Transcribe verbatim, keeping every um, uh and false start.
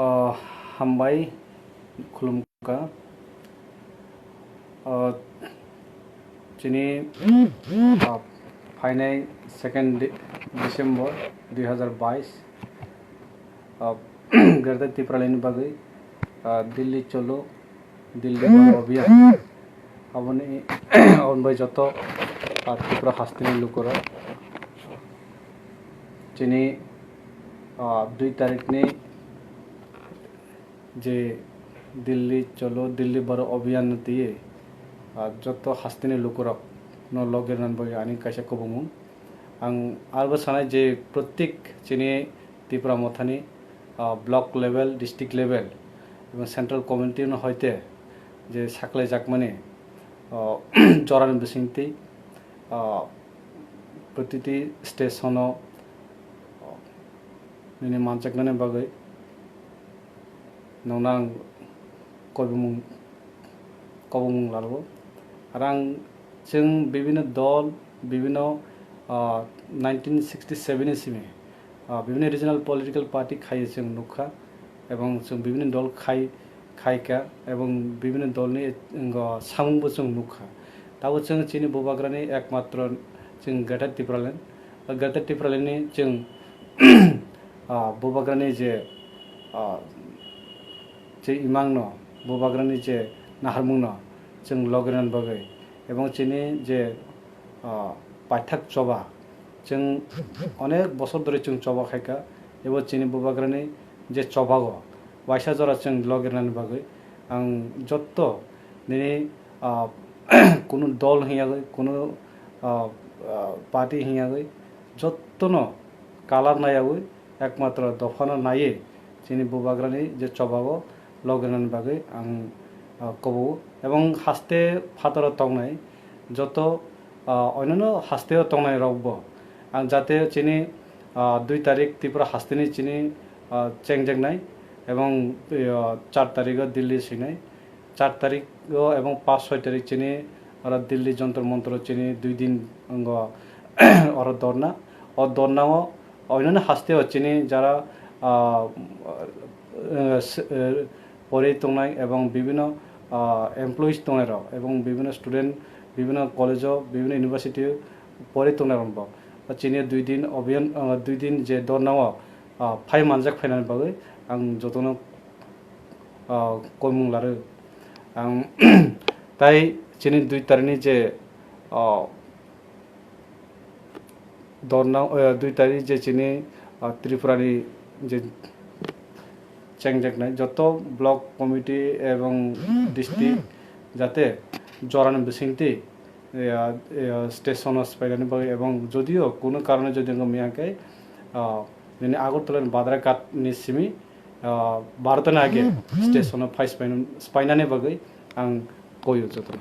Ah, hambai khulumkha. Ah, chini, ah, phainai second de-, December dui hazar bais, ah, Greater Tipraland ni bagwi, ah, Delhi Cholo, Delhi Bharo Abhiyan. Aboni, aboni bai joto, ah, Tripura hasteni lukurok chini, ah, dui tarikni je Delhi Cholo, Delhi Bharo Abhiyan twiwi, ah, joto hasteni lukurok no logi rwnani bagwi ani kaisa kubumung. Ang arbo sanai je protik chini Tipra Mothani, ah, block level, district level, ebong central committee no hoite je saklaijakmani, ah, jorani bisingtwi, ah, protiti station o, ah, nini manjaknani bagwi nongno ang kobimung, kobimung lalo. Arang chwng bibinno dol, bibinno, ah, nineteen sixty seven ni simi, ah, bibinno regional political party khaiwi chwng nukha, ebong chwng bibinno dol khai, khaikha, ebong bibinno dolni, ngo, samungbo chwng nukha. Tabo chwng chini bubagrani ekmatro chwng Greater Tipraland, Greater Tipraland ni chwng, ah, bubagrani je, ah, je imangno, bubagrani je naharmungno chwng logirnani bagwi, ebong chini je, ah, paithak choba, chwng onek bosor dhori chwng choba khaikha, ebo chini bubagrani je chobago waisa jora chwng logirnani bagwi ang jotto nini, ah, kunu dol hingyagwi, kunu, ah, ah, party hingyagwi, jottono kalar naiyawi ekmatro dophano naiwi chini bubagrani je chobago logirnani bagwi ang, ah, kobo ebong haste phataro tongnai joto, ah, oinano hasteo tongnai rokbo ang jate chini, ah, dui tarik Tripura hasteni chini, ah, chengjaknai ebong, ah, char tarigo Delhi swinai. Char tarik o ebong paanch soi tarik chini oro Delhi Jantar Mantar o chini dui din wngkha oro dorna. O dorna o oinoni haste o chini jara, ah, eh, s-, eh, pori tongnai ebong bibino, ah, employees tongnai rok ebong bibino student, bibino college o, bibino university o pori tongnai rok bo chini dui din obiyan, ah, dui din je dorna o, ah, phai manjak phainani bagwi ang jotono ah, koimung laro. Ang tai chini dui tarikni je, ah, dorna, ah, dui tarik je chini, ah, Tripurani je chengjaknai joto block committee ebong district jate jorani bisingtwi ya, ya, station o swpainani bagwi, ebong jodio kuno karone jodi wngkha miyang khe, ah, nini Agartala ni Badharghat ni simi, ah, barota ni age station o phai swpainani bagwi ang koyo joto.